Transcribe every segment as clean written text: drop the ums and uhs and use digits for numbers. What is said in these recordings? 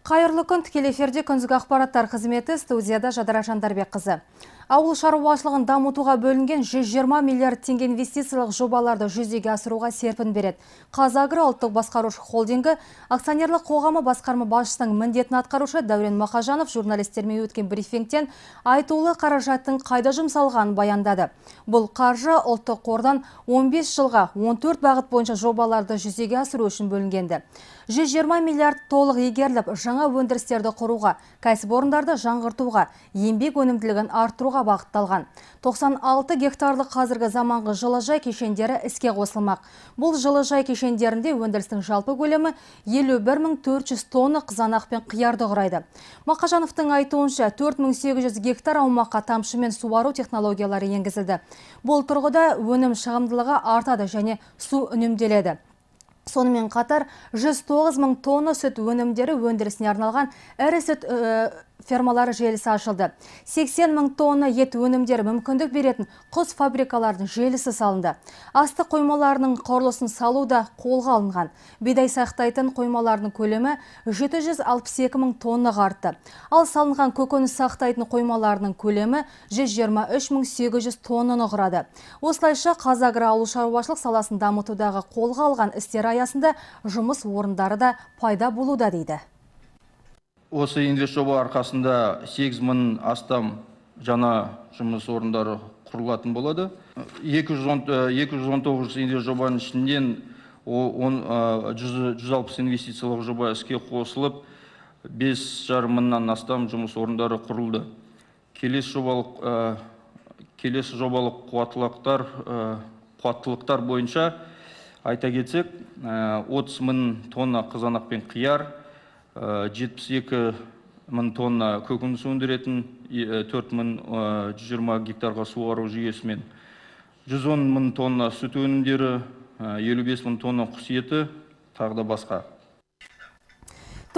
Қайырлы күн, тікелей эфирде күндізгі ақпараттар қызметі, студияда Жадыра Жандарбекқызы. Ауыл шаруашылығын дамытуға бөлінген 120 миллиард теңге инвестициялық жобаларды жүзеге асыруға серпін береді. «ҚазАгро» ұлттық басқарушы холдингі акционерлік қоғамы басқарма басшысының міндетін атқарушы Дәурен Мақажанов журналистермен өткен брифингтен айтулы қаражаттың қайда жұмсалғанын баяндады. Бұл қаржы ұлттық қордан 15 жылға 14 бағыт бойынша жобаларды жүзеге асыру үшін бөлінгенді. 120 миллиард толық игеріліп, жаңа өндірістерді құруға, кәсіпорындарды жаңғыртуға, еңбек өнімділігін арттыруға бағытталған. 96 гектарлық қазіргі заманғы жылыжай кешендері іске қосылмақ. Бұл жылыжай кешендерінде өндірістің жалпы көлемі 51 400 тонна қызанақ пен қиярды құрайды. Мақажановтың айтуынша, 4800 гектар аумаққа тамшымен суару технологиялары енгізілді. Бұл тұрғыда өнім шығымдылығы артады және су үнемделеді. Сонымен қатар 109 мың тонна сүт өнімдері өндірісіне арналған ірі сүт фермалары желісі ашылды. 80 мың тонна ет өнімдері мүмкіндік беретін құс фабрикаларының желісі салынды. Астық қоймаларының құрылысын салу да қолға алынған. Бидай сақтайтын қоймалардың көлемі 762 мың тоннаға артты. Ал салынған көкөніс сақтайтын қоймаларының көлемі 123 мың 800 тоннаны құрады. Осылайша, «ҚазАгро» ауыл шаруашылық саласын дамытудағы қолға алған істері аясында жұмыс орындары да пайда болуда, дейді. Осы инвестжоба арқасында 8 мың астам жаңа жұмыс орындары құрылатын болады. 219 инвестжобаның ішінен 160 инвестициялық жоба іске қосылып, 5,5 мыңнан астам жұмыс орындары құрылды. Келесі жобалық қуаттылықтар бойынша айта кетсек, 30 мың тонна қызанақ пен қияр, 72 мың тонна көкөніс өндіретін 4120 гектарға суару жүйесімен, 110 мың тонна сүт өнімдері, 55 мың тонна құс еті, тағы да басқа.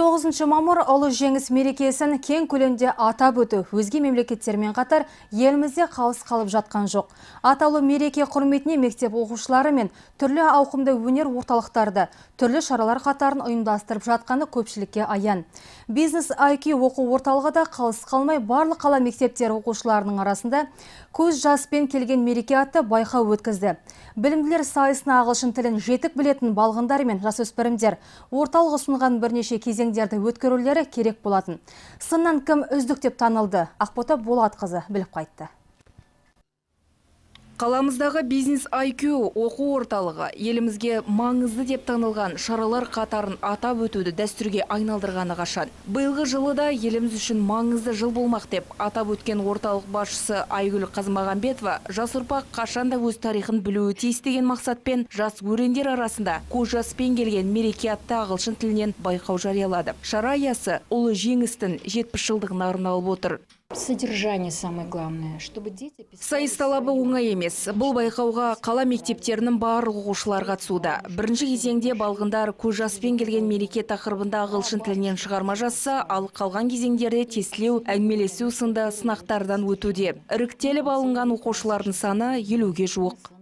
9 мамыр Ұлы Жеңіс мерекесін кең көлемде атап өту өзге мемлекеттермен қатар елімізде қалыс қалып жатқан жоқ. Атаулы мереке құрметіне мектеп оқушылары мен түрлі ауқымды өнер орталықтарды түрлі шаралар қатарын ұйымдастырып жатқаны көпшілікке аян. Бизнес IQ оқу орталығы да қалыс қалмай, барлық қала мектептері оқушыларының арасында «Көз жаспен келген мереке» атты байқау өткізді. Білімділер сайысына ағылшын тілін жетік білетін балғындар мен жасөспірімдер орталық ұсынған бірнеше кезеңдерді өткерулері керек болатын. Сыннан кім үздік деп танылды? Ақбота Болатқызы біліп қайтты. Қаламыздағы Бизнес IQ оқу орталығы елімізге маңызды деп танылған шаралар қатарын атап өтуді дәстүрге айналдырғаны қашан. Биылғы жылы да еліміз үшін маңызды жыл болмақ деп атап өткен орталық басшысы Айгүл Қазмағамбетова жас ұрпақ қашанда өз тарихын білуі тиіс деген мақсатпен жас өрендер арасында «Көз жаспен келген мереке» атты ағылшын тілінен байқау жариялады. Шара аясы Ұлы Жеңістің 70 жылдығына арналып отыр. Содержание самое главное, чтобы дети писали. Сайыс талабы оңай емес. Бұл байқауға қала мектептерінің барлық оқушылары қатысуда. Бірінші кезеңде балғындар «Көз жаспен келген мереке» тақырыбында ағылшын тілінен шығарма жазса, ал қалған кезеңдерде тестілеу, әңгімелесу сынды сынақтардан өтуде. Іріктеліп алынған оқушылардың саны 50-ге жуық.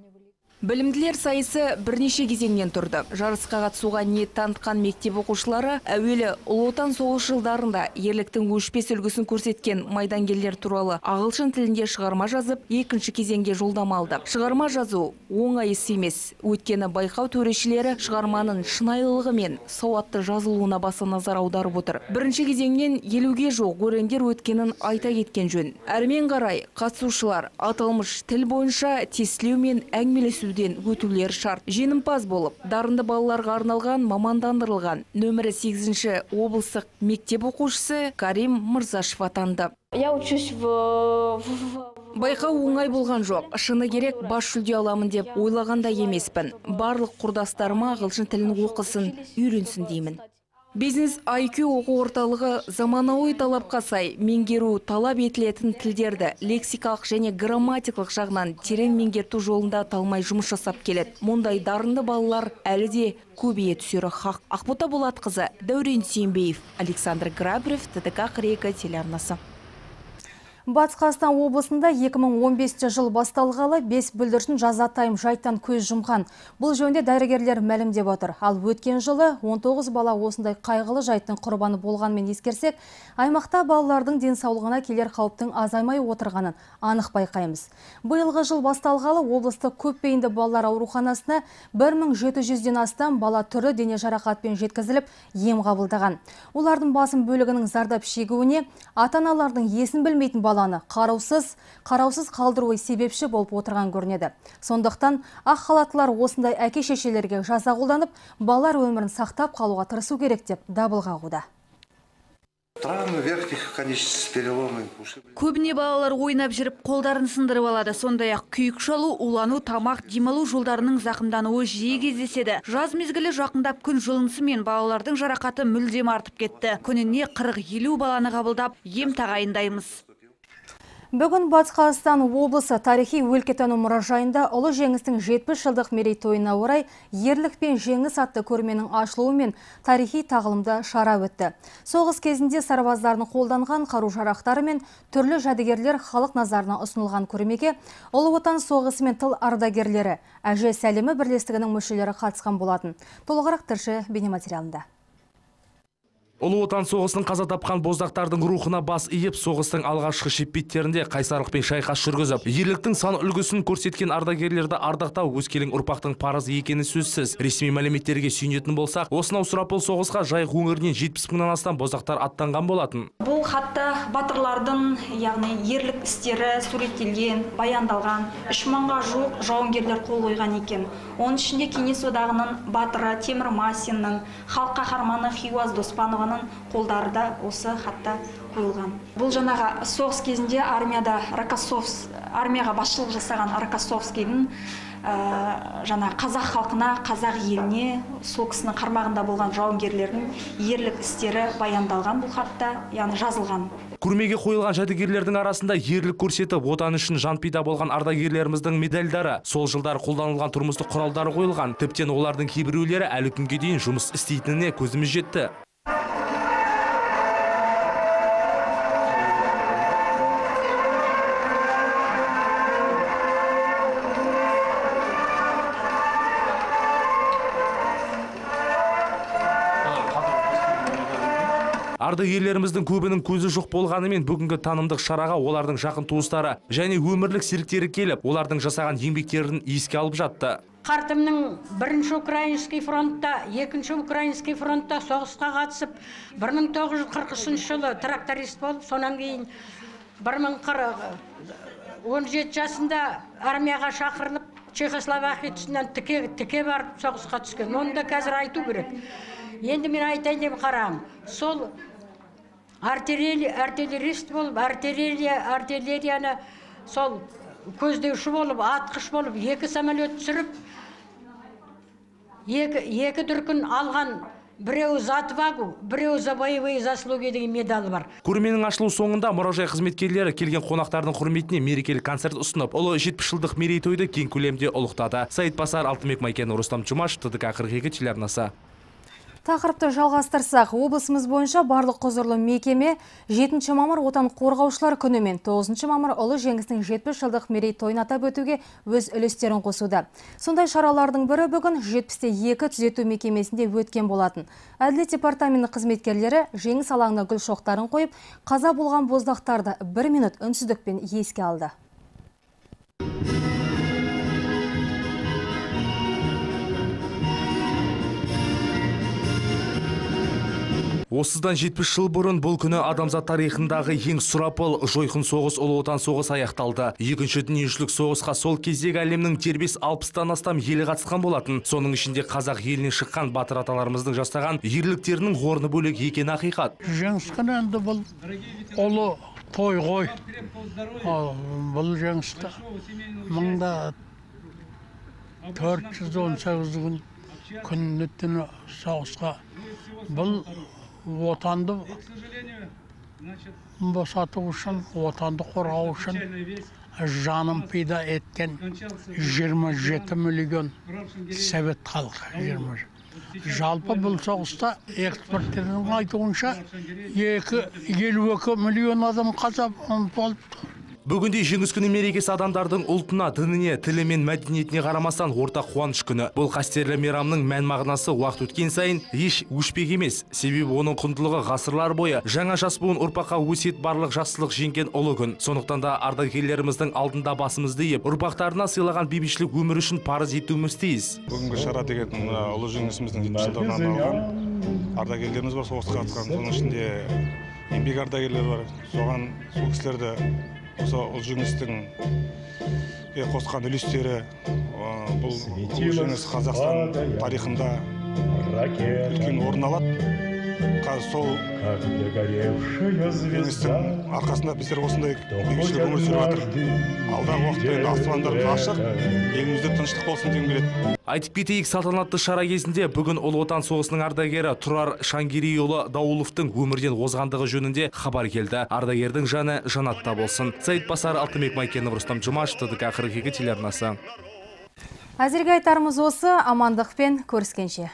Білімділер сайысы бірнеше кезеңнен тұрды. Жарысқа қатысуға ниет танытқан мектеп оқушылары әуелі Ұлы Отан соғыс жылдарында ерліктің өшпес үлгісін көрсеткен майдангерлер туралы ағылшын тілінде шығарма жазып, екінші кезеңге жолдама алды. Шығарма жазу оңай іс емес. Өйткені байқау төрешілері шығарманың шынайылығы мен сауатты жазылуына баса назар аударып отыр. Бірінші кезеңнен 50-ге жуық өрендер өткенін айта кеткен жөн. Әрмен қарай қатысушылар аталмыш тіл бойынша тестілеу мен әңгімелесуден өтулері шарт. Жеңімпаз болып, дарынды балаларға арналған мамандандырылған нөмірі 8 облыстық мектеп оқушысы Карим Мырзашев атанды. Я учусь в Байқау оңай болған жоқ. Шыны керек, бас жүлде аламын деп ойлаған да емеспін. Барлық құрдастарыма ағылшын тілін оқысын, үйренсін деймін. Бизнес IQ оқу орталығы заманауи талапқа сай меңгеру талап етілетін тілдерді лексикалық және грамматикалық жағынан терең меңгерту жолында талмай жұмыс жасап келеді. Мұндай дарынды балалар әлі де көбейе түсері хақ. Ақбота Болатқызы, Дәурен Сүйінбеев, Александр Грабрев, ТТК 42 телеарнасы. Батыс Қазақстан облысында 2015 жыл басталғалы 5 бүлдіршін жазатайым жайттан көз жұмған. Бұл жөнінде дәрігерлер мәлімдеп отыр. Ал өткен жылы 19 бала осындай қайғылы жайттың құрбаны болғанымен ескерсек, аймақта балалардың денсаулығына келер қауіптің азаймай отырғанын анық байқаймыз. Биылғы жыл басталғалы облыстық көпбейінді балалар ауруханасына 1700-ден астам бала түрлі дене жарақатпен жеткізіліп, ем қабылдаған. Олардың басым бөлігінің зардап шегуіне ата-аналардың есін білмейтін бала қараусыз қалдыруы себепші болып отырған көрінеді. Сондықтан ақ халаттылар осындай әке шешелерге жаза қолданып, балалар өмірін сақтап қалуға тырысу керек деп дабыл қағуда. Травмы верхних конечностей, переломы. Көбіне балалар ойнап жүріп қолдарын сындырып алады. Сондай-ақ күйік шалу, улану, тамақ, демалу жолдарының зақымдануы жиі кездеседі. Жаз мезгілі жақындап күн жылынысымен балалардың жарақаты мүлдем артып кетті. Күніне 40-50 баланы қабылдап, ем тағайындаймыз. Бүгін Батыс Қазақстан облысы тарихи өлкетану мұражайында Ұлы Жеңістің 70 жылдық мерейтойына орай Ерлік пен жеңіс атты көрменің ашылуы мен тарихи тағылымды шара өтті. Соғыс кезінде сарбаздардың қолданған қару-жарақтары мен түрлі жәдігерлер халық назарына ұсынылған көрмеге Ұлы Отан соғысы мен тыл ардагерлері, Әже сәлемі бірлестігінің мүшелері қатысқан болатын. Толығырақ тілші бейнематериалында. Ұлы Отан соғысының қаза тапқан боздақтардың рухына бас иіп, соғыстың алғашқы шепбеттерінде қайсарлықпен шайқас жүргізіп, ерліктің сан үлгісін көрсеткен ардагерлерді ардақтау өскелең ұрпақтың парызы екені сөзсіз. Ресми мәліметтерге сүйенетін болсақ, осынау сұрапыл соғысқа Жайық өңірінен 70 мыңнан астам боздақтар аттанған болатын. Бұл хатта батырлардың, яғни ерлік істері суреттелген, баяндалған, 3 мыңға жуық жауынгерлер қол қойған екен. Оның ішінде Кеңес Одағының батыры Темір Масиннің, халық қаһарманы Хиуаз Доспанованың қолдары да осы хатта қойылған. Бұл жаңағы соғыс кезінде армияда армияға басшылық жасаған Рокоссовскийдің жаңа қазақ халқына, қазақ еліне, сол кісінің қармағында болған жауынгерлердің ерлік істері баяндалған бұл хатта, яғни жазылған. Көрмеге қойылған жәдігерлердің арасында ерлік көрсетіп, Отан үшін жан пида болған ардагерлеріміздің медальдары, сол жылдары қолданылған тұрмыстық құралдары қойылған. Тіптен олардың кейбіреулері әлі күнге дейін жұмыс істейтініне көзіміз жетті. Ардагерлеріміздің көбінің көзі жоқ болғанымен бүгінгі танымдық шараға олардың жақын туыстары және өмірлік серіктері келіп, олардың жасаған еңбектерін еске алып жатты. Қартымның бірінші Украинский фронтта, екінші Украинский фронтта соғысқа қатысып, 1943 жылы тракторист болып, сонан кейін 17 жасында армияға шақырылып, Чехословакия тұсынан тіке барып соғысқа түскен. Оны да қазір айту керек. Енді мен айтайын деп қарам, сол артиллерист болып, артиллерияны сол көздеуші болып, атқыш болып, 2 самолет түсіріп, екі дүркін алған, біреуі за отвагу, біреуі за боевые заслуги деген медалі бар. Көрменің ашылу соңында мұражай қызметкерлері келген қонақтардың құрметіне мерекелік концерт ұсынып, ұлы 70 жылдық мерейтойды кең көлемде ұлықтады. Саид Басар, Алтынбек Майкен, Рустам Жұмашев, ТДК 42 телеарнасы. Тақырыпты жалғастырсақ, облысымыз бойынша барлық құзырлы мекеме 7 мамыр Отан қорғаушылар күні мен 9 мамыр Ұлы Жеңістің 70 жылдық мерейтойын атап өтуге өз үлестерін қосуда. Сондай шаралардың бірі бүгін 72 түзету мекемесінде өткен болатын. Әділет департаментінің қызметкерлері жеңіс алаңына гүл шоқтарын қойып, қаза болған боздақтарды бір минут үнсіздікпен еске алды. Осыдан 70 жыл бұрын бұл күні адамзат тарихындағы ең сұрапыл жойқын соғыс Ұлы Отан соғысы аяқталды. Екінші дүниежүзілік соғысқа сол кездегі әлемнің дербес 60-тан астам елі қатысқан болатын. Соның ішінде қазақ елінен шыққан батыр аталарымыздың жасаған ерліктерінің орны бөлек екені ақиқат. Жеңіс күні енді бұл ұлы той ғой. Бұл жеңісті 1418 күн түні соғысқа бұл Отанды босату үшін, отанды қорғау үшін жанын пида еткен 27 миллион совет халқы. Жалпы бұл соғыста эксперттердің айтуынша 52 миллион адам қаза болыпты. Бүгінде Жеңіс күні мерекесі адамдардың ұлтына, дініне, тілі мен мәдениетіне қарамастан ортақ қуаныш күні. Бұл қастерлі мейрамның мән мағынасы уақыт өткен сайын еш өшпек емес. Себебі оның құндылығы ғасырлар бойы жаңа жас буын ұрпаққа өсиет барлық жақсылық жеңген ұлы күн. Сондықтан да ардагерлеріміздің алдында басымызды иіп, ұрпақтарына сыйлаған бейбітшілік өмір үшін парыз етуіміз тиіс. Бүгінгі шара деген ұлы жеңісіміздің 70 жылдығына арналған. Ардагерлеріміз бар, соғысқа қатысқан, соның ішінде еңбек ардагерлері бар. Соған сол кісілерді осы ұлы жеңістің қосқан үлестері, бұл ұлы жеңіс Қазақстан тарихында үлкен орын алады. Қазір сол жеңістің арқасында біздер осындай бейбітшілік өмір сүріп жатыр. Алдағы уақытта енді аспандарымыз ашық, елімізде тыныштық болсын дегім келеді. Айтып кетейік, салтанатты шара кезінде бүгін Ұлы Отан соғысының ардагері Тұрар Шангирейұлы Дауыловтың өмірден озғандығы жөнінде хабар келді. Ардагердің жаны жанатта болсын. Саид Басар, Алтынбек Майкенов, Рустам Жұмашев, ТДК 42 телеарнасы. Әзірге айтарымыз осы, амандықпен көріскенше.